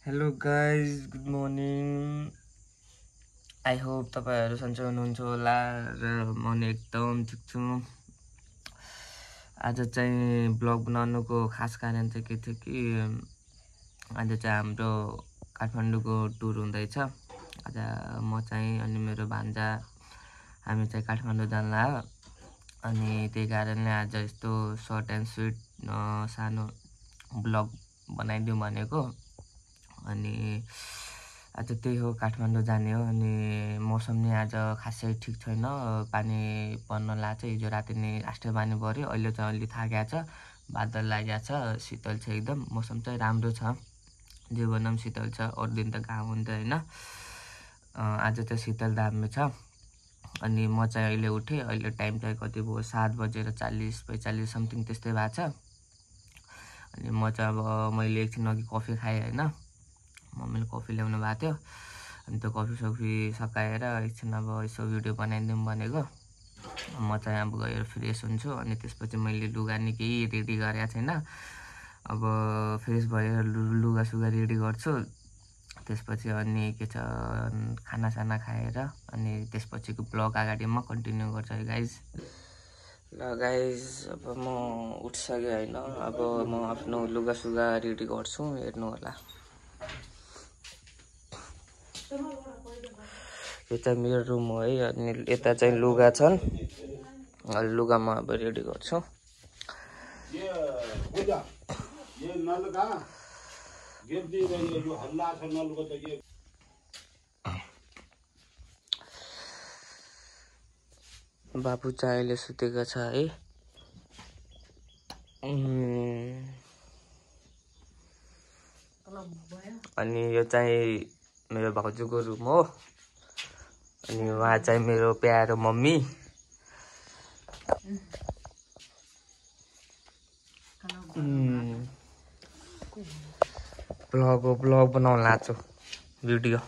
Hello guys, good morning. I hope तपाईँहरू सन्चै हुनुहुन्छ होला र म एकदम ठिक छु। आज चाहिँ ब्लग बनाउनुको खास कारण चाहिँ के थियो कि आज चाहिँ हाम्रो काठमाडौँको टुर हुँदैछ। आज म चाहिँ अनि मेरो भान्जा हामी चाहिँ काठमाडौँ जान लाग्यो। अनि त्यही कारणले आज यस्तो सर्ट एन्ड स्विट सानो ब्लग बनाइदिउँ भनेको। अनि आज त्यही हो, काठमाडौँ जाने हो। अनि मौसम नि आज खासै ठिक छैन, पानी पर्न लाग्छ। हिजो राति नै आस्ते पानी पऱ्यो, अहिले चाहिँ अलि थाकेको छ, बादल लागेको छ, शीतल छ एकदम। मौसम चाहिँ राम्रो छ, जे भन्दा पनि शीतल छ। अरू दिन त घाम हुन्थ्यो होइन, आज चाहिँ शीतल दामी छ। अनि म चाहिँ अहिले उठेँ, अहिले टाइम चाहिँ कति भयो, 7:40-45 समथिङ त्यस्तै भएको छ। अनि म चाहिँ अब मैले एकछिन अघि कफी खाएँ होइन, मम्मीले कफी ल्याउनु भएको थियो। अनि त्यो कफी सकाएर एकछिन अब यसो भिडियो बनाइदिउँ भनेको। म चाहिँ अब गएर फ्रेस हुन्छु, अनि त्यसपछि मैले लुगा नि केही रेडी गरेको छैन। अब फ्रेस भएर लुगासुगा रेडी गर्छु, त्यसपछि अनि के छ खानासाना खाएर अनि त्यसपछिको ब्लग अगाडि म कन्टिन्यू गर्छु है गाइज। ल गाइज, अब म उठिसकेँ होइन, अब म आफ्नो लुगासुगा रेडी गर्छु, हेर्नु होला। यो चाहिँ मेरो रुम हो है, अनि यता चाहिँ लुगा छन्, लुगा म अब रेडी गर्छु। बाबु चाहिँ अहिले सुतेको छ है। अनि यो चाहिँ मेरो भाउजूको रुम हो, अनि उहाँ चाहिँ मेरो प्यारो मम्मी। ब्लग बनाउन लाग्छु, भिडियो।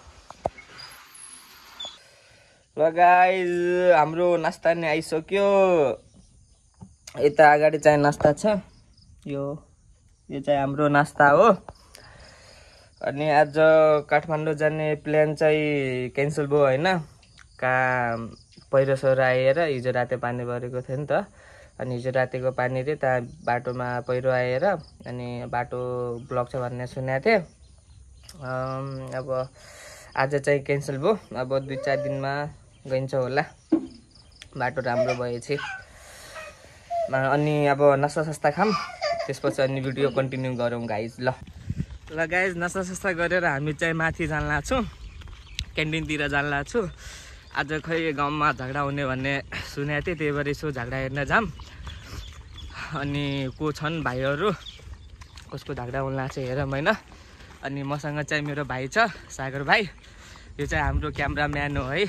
ल गाइज, हाम्रो नास्ता नि आइसक्यो। यता अगाडि चाहिँ नास्ता छ, यो चाहिँ हाम्रो नास्ता हो। अनि आज काठमाडौँ जाने प्लान चाहिँ क्यान्सल भयो होइन, पहिरो सरो आएर हिजो राति पानी परेको थियो नि त। अनि हिजो रातिको पानीले त्यहाँ बाटोमा पहिरो आएर अनि बाटो ब्लक छ भन्ने सुनेको थिएँ। अब आज चाहिँ क्यान्सल भयो, अब 2-4 दिनमा गइन्छ होला, बाटो राम्रो भएपछि। अनि अब नास्ता खाऊँ, त्यसपछि अनि भिडियो कन्टिन्यू गरौँ गाइज। ल गाइज, नास्ता गरेर हामी चाहिँ माथि जान लाग्छौँ, क्यान्टिनतिर जान लाग्छु। आज खै गाउँमा झगडा हुने भन्ने सुनेको थिएँ, त्यही भएर यसो झगडा हेर्न जाऊँ। अनि को छन् भाइहरू, कसको झगडा हुन लाग्छ हेरौँ होइन। अनि मसँग चाहिँ मेरो भाइ छ, सागर भाइ। यो चाहिँ हाम्रो क्यामराम्यान हो है।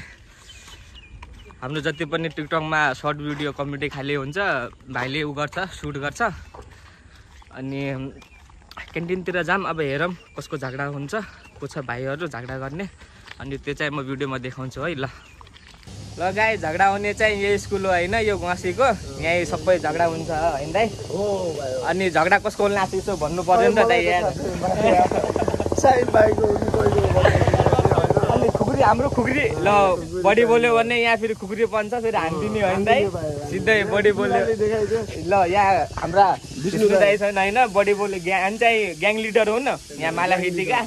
हाम्रो जति पनि टिकटकमा सर्ट भिडियो कमेडी खाली हुन्छ, भाइले गर्छ, सुट गर्छ। अनि क्यान्टिनतिर जाऊँ, अब हेरौँ कसको झगडा हुन्छ, को छ भाइहरू झगडा गर्ने। अनि त्यो चाहिँ म भिडियोमा देखाउँछु है। ल गाइस, झगडा हुने चाहिँ यही स्कुल हो होइन, यो गुवासीको, यहीँ सबै झगडा हुन्छ होइन दाइ। अनि झगडा कसको हुन लाग्छ यसो भन्नु पर्यो नि त दाइ यार। अनि खुकुरी, हाम्रो खुकुरी, ल बडी बोल्यो भने यहाँ फेरि खुकुरी पन्छ, फेरि हान्दिने होइन दाइ, सिधै बडी बोल्यो। ल यहाँ हाम्रा विष्णु दाइ छन् होइन, बडी बोल्यो, हामी चाहिँ ग्याङ लिडर हो न यहाँ मालाखेतीका।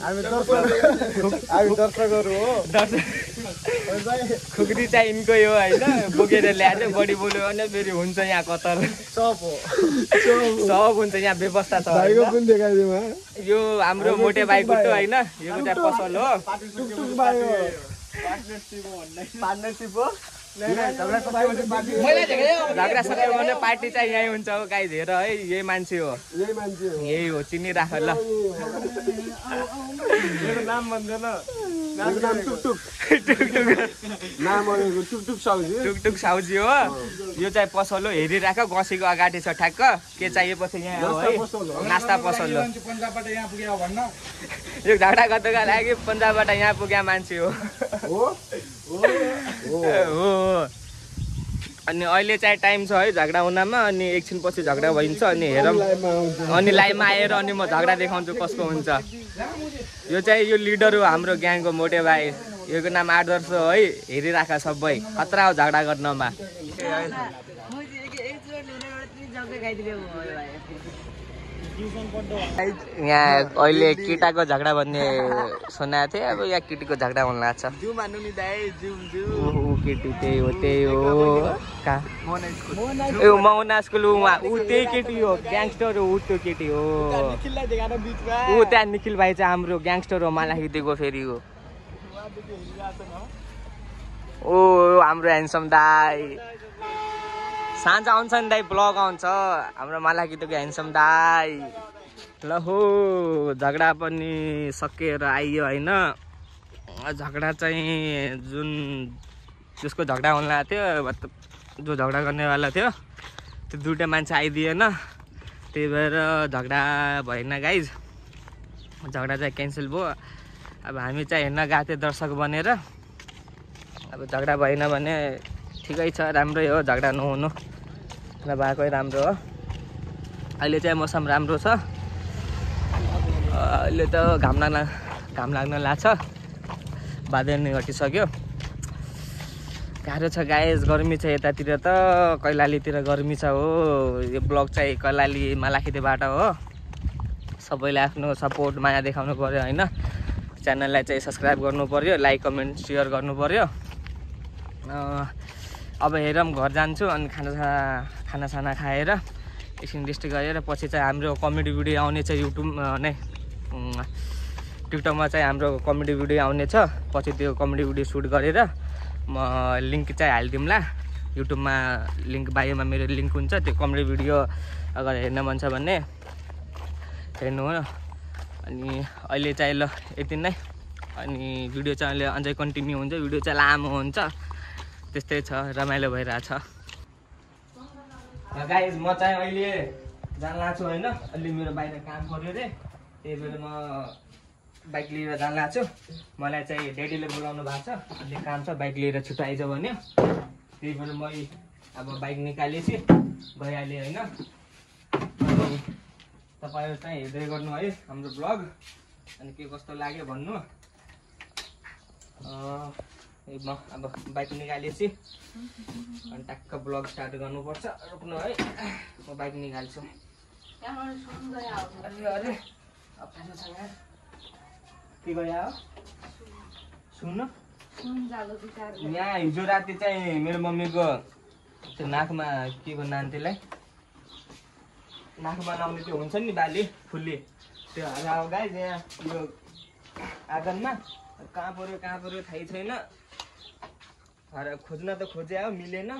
खुकुरी चाहिँ यिनकै हो होइन, बोकेर ल्याएर बडी बोल्यो भने फेरि हुन्छ यहाँ कतार सब हुन्छ, यहाँ व्यवस्था छ। यो हाम्रो मोटे बाइक हो होइन, यो चाहिँ पसल हो, पार्टनरसिप हो। झगडा सकायो भने पार्टी चाहिँ यहीँ हुन्छ हो गाइज, हेर है, यही मान्छे हो, यही हो, चिनिराख ल। नाम भन्दैन, टुकटुक साउजी हो। यो चाहिँ पसल हो, हेरिराख, गसीको अगाडि छ ठ्याक्क। के चाहिएपछि यहाँ हो है, नास्ता पसल हो। यो झगडा गर्दाका लागि पन्जाबबाट यहाँ पुग्या मान्छे हो। अनि अहिले चाहिँ टाइम छ है झगडा हुनमा अनि एकछिनपछि झगडा भइन्छ अनि हेरौँ अनि लाइभमा आएर अनि म झगडा देखाउँछु कसको हुन्छ। यो चाहिँ यो लिडर हो हाम्रो ग्याङको मोटे भाइ, योको नाम आदर्श हो है, हेरिराख सबै खतरा हो झगडा गर्नमा। यहाँ अहिले केटाको झगडा भन्ने सुनाएको थिएँ, अब यहाँ केटीको झगडा हुन लाग्छ। केटी त्यही हो कहाँ मौना स्कुल ऊ त्यही केटी हो, ग्याङस्टर हो ऊ, त्यो केटी हो ऊ। त्यहाँ निखिल भाइ चाहिँ हाम्रो ग्याङस्टर हो, मालाखितीको फेरि हो ओ हाम्रो ह्यान्डसम दाई। साँझ आउँछ नि दाई, ब्लग आउँछ हाम्रो मालाखितीको ह्यान्डसम दाई। ल हो झगडा पनि सकिएर आइयो होइन। झगडा चाहिँ जुन जसको झगडा हुन लागेको थियो, मतलब जो झगडा गर्नेवाला थियो त्यो दुइटा मान्छे आइदिएन, त्यही भएर झगडा भएन गाइज। झगडा चाहिँ क्यान्सल भयो। अब हामी चाहिँ हेर्न गएको थियो दर्शक बनेर। अब झगडा भएन भने ठिकै छ, राम्रै हो, झगडा नहुनु नभएकै राम्रो हो। अहिले चाहिँ मौसम राम्रो छ, अहिले त घाम लाग्न लाग्छ, बादल नै घटिसक्यो। गाह्रो छ गाइस, गर्मी छ यतातिर त, कैलालीतिर गर्मी छ हो। यो ब्लग चाहिँ कैलाली मालाखितीबाट हो। सबैले आफ्नो सपोर्ट माया देखाउनु पर्यो होइन। च्यानललाई चाहिँ सब्सक्राइब गर्नु पर्यो, लाइक कमेन्ट सेयर गर्नु पर्यो। अब हेरौँ घर जान्छु अनि खानासाना खाएर एकछिन रेस्ट गरेर पछि चाहिँ हाम्रो कमेडी भिडियो आउने छ युट्युब नै, टिकटकमा चाहिँ हाम्रो कमेडी भिडियो आउने छ। पछि त्यो कमेडी भिडियो सुट गरेर म लिङ्क चाहिँ हालिदिउँला युट्युबमा, लिङ्क बायोमा मेरो लिङ्क हुन्छ। त्यो कमेडी भिडियो अगर हेर्न मन छ भने हेर्नु हो। अनि अहिले चाहिँ ल यति नै, अनि भिडियो चाहिँ अहिले अझै कन्टिन्यू हुन्छ, भिडियो चाहिँ लामो हुन्छ, त्यस्तै छ, रमाइलो भइरहेछ। गाइज म चाहिँ अहिले जान लाग्छु होइन, अलि मेरो बाहिर काम पऱ्यो अरे, त्यही भएर म बाइक लिएर जान लाग्छु। मलाई चाहिँ ड्याडीले बोलाउनु भएको छ, अलि काम छ, बाइक लिएर छिटो आइज भन्यो, त्यही भएर म अब बाइक निकालेपछि गइहालेँ होइन। अनि तपाईँहरू चाहिँ हेर्दै गर्नु है हाम्रो ब्लग, अनि के कस्तो लाग्यो भन्नु। म अब बाइक निकालेपछि अनि टक्क ब्लग स्टार्ट गर्नुपर्छ। रोक्नु है, म बाइक निकाल्छु। अरे अप्ठ्यारो छ यार, के गयो सुन्नु। यहाँ हिजो राति चाहिँ मेरो मम्मीको त्यो नाकमा के भन्नु त्यसलाई, नाकमा लाउने त्यो हुन्छ नि बाली फुल्ली, त्यो हाल गाइज यहाँ यो आँगनमा कहाँ पऱ्यो थाहै छैन। खोज्न त खोजे हो, मिलेन,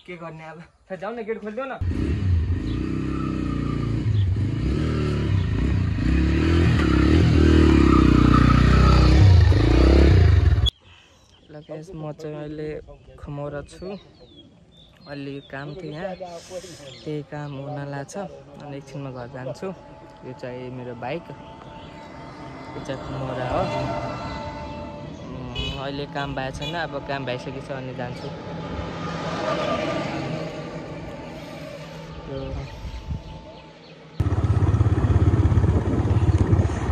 के गर्ने अब। जाऊ न, गेट खोलिदेऊ न। ल गाइस म चाहिँ अहिले खमौरा छु, अलि काम थियो यहाँ, त्यही काम हुन लाग्छ। अनि एकछिनमा घर जान्छु। यो चाहिँ मेरो बाइक, यो चाहिँ खमौरा हो। अहिले काम भएको छैन, अब काम भइसकेछ अनि जान्छु।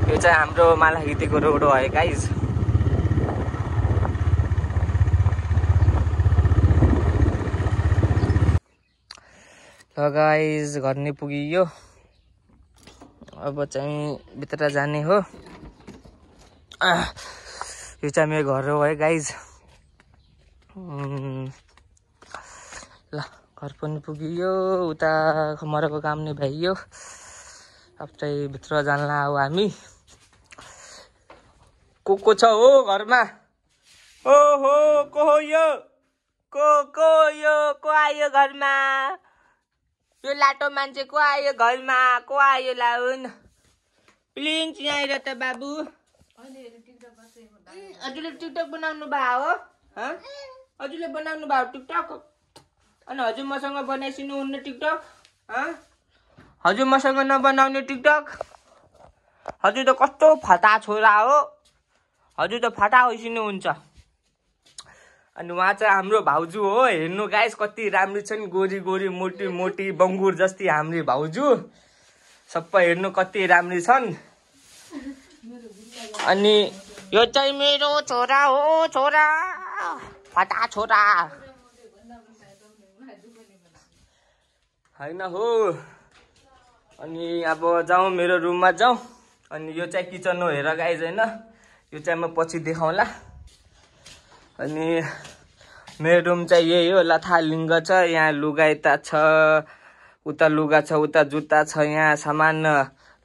यो चाहिँ हाम्रो मालाखितीको रोड हो है गाइज। ल गाइज घर नै पुगियो, अब चाहिँ भित्र जाने हो। यो चाहिँ मेरो घर हो है गाइज। ल घर पनि पुगियो, उता खमराको काम नै भइयो, अब चाहिँ भित्र जानला हो हामी। को छ हो घरमा? ओहो को हो यो? को आयो घरमा? यो लाटो मान्छे को आयो घरमा? को आयो लाउन? प्लिज यहाँ आएर त बाबु। हजुरले टिकटक बनाउनु भयो हो? हजुरले बनाउनु भयो टिकटक? अनि हजुर मसँग बनाइसिनु हुन्न टिकटक? हजुर मसँग नबनाउने टिकटक? हजुर त कस्तो फटा छोरा हो, हजुर त फटा होइसिनु हुन्छ। अनि उहाँ चाहिँ हाम्रो भाउजू हो। हेर्नु गाइस कति राम्रो छन्, गोरी गोरी मोटी मोटी बङ्गुर जस्ती हाम्रो भाउजू सबै हेर्नु कति राम्रो छन्। अनि यो चाहिँ मेरो छोरा हो, छोरा फटा छोरा हैन हो। अनि अब जाउँ मेरो रुममा जाउँ। अनि यो चाहिँ किचन हो हेर गाइस हैन, यो चाहिँ म पछि देखाउँला। अनि मेरो रुम चाहिँ यही हो, लथालिङ्ग छ। यहाँ लुगा यता छ, उता लुगा छ, उता जुत्ता छ, यहाँ सामान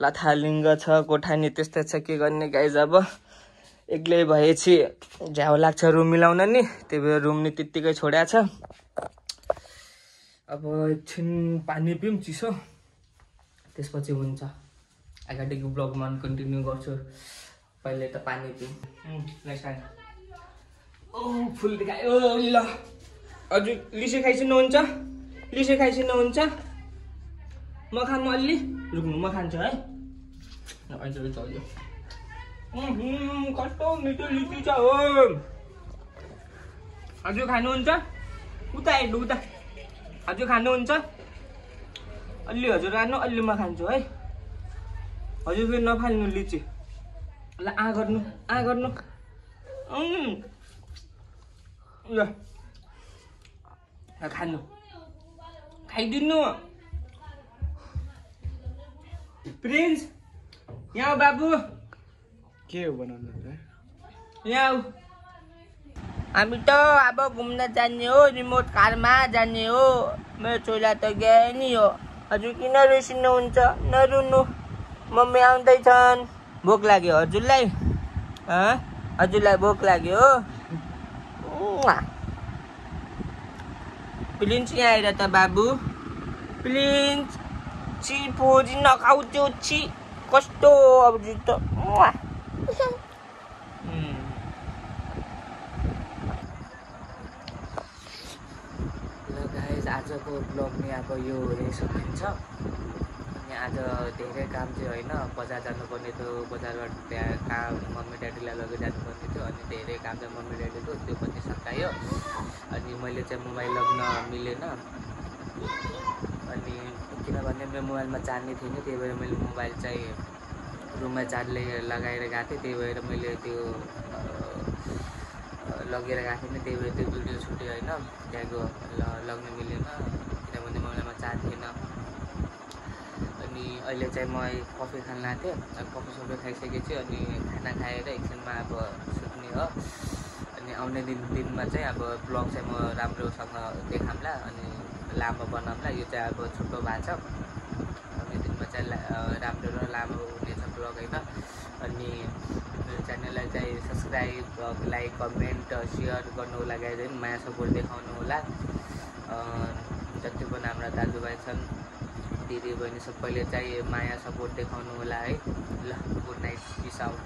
लथालिङ्ग छ, कोठानी त्यस्तै छ। के गर्ने गाइस, अब एक्लै भएपछि झ्याउ लाग्छ रुम मिलाउन नि, त्यही भएर रुम नि त्यत्तिकै छोड्या छ। अब एकछिन पानी पिउँ चिसो, त्यसपछि हुन्छ। अगाडिको ब्लगमा कन्टिन्यू गर्छु। पहिले त पानी पिउँ। नेक्स्ट टाइम फुल देखायो ल। हजुर लिसे खाइसिनुहुन्छ, लिसे खाइसिनुहुन्छ। म खानु अलि रुक्नु, म खान्छु है। कस्तो मिठो लिची छ हो। हजुर खानुहुन्छ? उता हेर्नु उता। हजुर खानुहुन्छ? अलि हजुर खानु, अलि म खान्छु है। हजुर फेरि नफाल्नु लिची। ल आ गर्नु, आ गर्नु। ल खानु, खाइदिनु। प्रिन्स यहाँ बाबु, के हो बनाउनु त? यहाँ हामी त अब घुम्न जाने हो, रिमोट कारमा जाने हो। मेरो छोरा त गए नि हो। हजुर किन रिसिनुहुन्छ? नरुनु, मम्मी आउँदैछन्। भोक लाग्यो हजुरलाई? हजुरलाई भोक लाग्यो? प्लिन्स यहाँ आएर त बाबु, प्लिन्स। छि फोरी नखाऊ त्यो, छि कस्तो अब त। आजको ब्लग नि अब यो सकिन्छ। अनि आज धेरै काम थियो होइन, बजार जानुपर्ने थियो। बजारबाट त्यहाँ काम मम्मी ड्याडीलाई लगेर जानुपर्ने थियो। अनि धेरै काम थियो मम्मी ड्याडीको, त्यो पनि सकायो। अनि मैले चाहिँ मोबाइल लग्न मिलेन। अनि किनभने मेरो मोबाइलमा चार्ज नै थिएन, त्यही भएर मैले मोबाइल चाहिँ रुममा चार्जले लगाएर गएको थिएँ। त्यही भएर मैले त्यो लगेर गएको थिएँ, त्यही भएर त्यो भिडियो छुट्यो होइन, त्यहाँको लग्न मिलेन किनभने मोबाइलमा चार्ज थिएन। अनि अहिले चाहिँ म कफी खान लाएको थिएँ। कफी सफी खाइसकेपछि अनि खाना खाएर एकछिनमा अब सुत्ने हो। अनि आउने दिनमा चाहिँ अब ब्लग चाहिँ म राम्रोसँग देखाउँला अनि लामो बनाउँला। यो चाहिँ अब छोटो भएको छ, आउने दिनमा चाहिँ राम्रो र लामो हुनेछ ब्लग होइन। अनि मेरो च्यानललाई चाहिँ सब्सक्राइब, लाइक, कमेन्ट, सेयर गर्नु होला गाइज, माया सपोर्ट देखाउनु होला। जति पनि हाम्रा दाजुभाइ छन्, दिदी बहिनी सबैले चाहिँ माया सपोर्ट देखाउनु होला है। ल गुड नाइट, पिस आउट।